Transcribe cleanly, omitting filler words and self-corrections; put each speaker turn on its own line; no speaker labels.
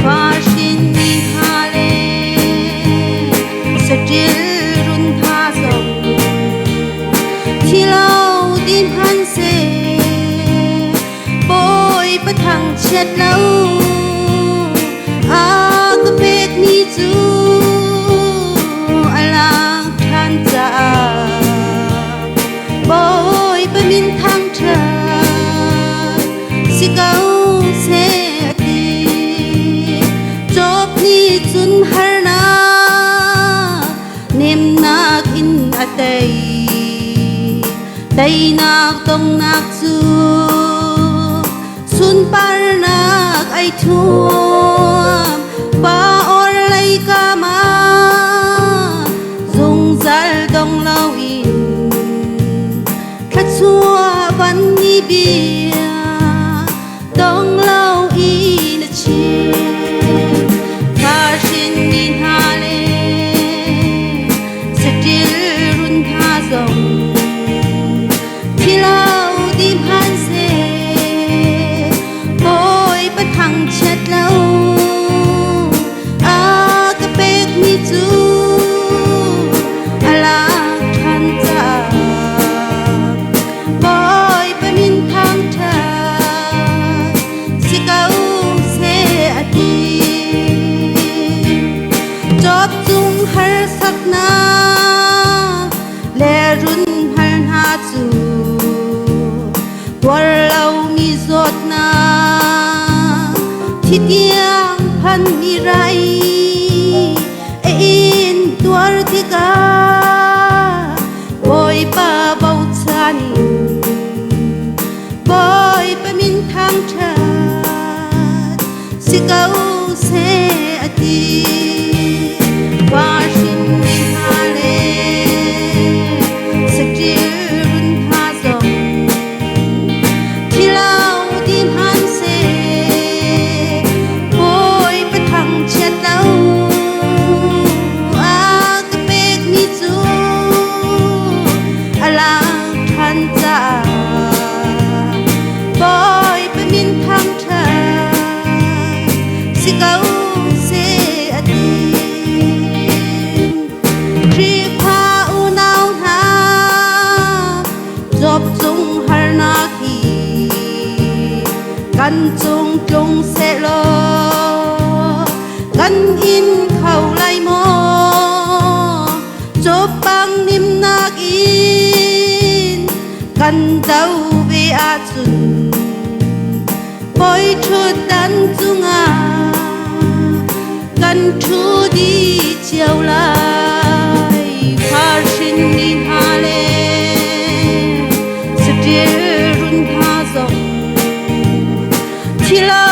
Farsin mi hna le saṭil run hna zong thi lo ti hmanhseh Bawipa thangchiat lo a ka pekmi cu a lang ṭhan caah Bawipa min thangṭhat si ko seh a ti. Job nih cun harnak nemnak in a tei. Teinak dongnak cu sunparnak ai thuam. Pa or lei kam ah zungzal dong loin thluachuah van ni bia dong loin a chim. Farsin ni hna le saṭil run hna zong thi lo ti hmanhseh Bawipa thangchiat lo a ka pekmi cu a lak ṭhan caah Bawipa min thangṭhat si ko seh a ti. Job cung harsatnak le run hal hna cu tuar lomi zawtnak thi tiang phanmi rai a in tuar tikah Bawipa bochan Bawipa min thangṭhat si ko seh a ti. Vahrin mi hna le saṭil run hna zong thi lo ti hmanhseh Bawipa thangchiat lo a ka pekmi cu a lang ṭhan caah Bawipa min thangṭhat si ko seh a ti. Khrihfa unau hna, Job cung harnak hi kan cung tlung sehlaw kan in kho lai maw? Job bang nimnak in kan do ve ahcun Bawi ṭhutdan cungah kan ṭhu dih cio lai. Farhrin ni hna le saṭil run hna zong thi lo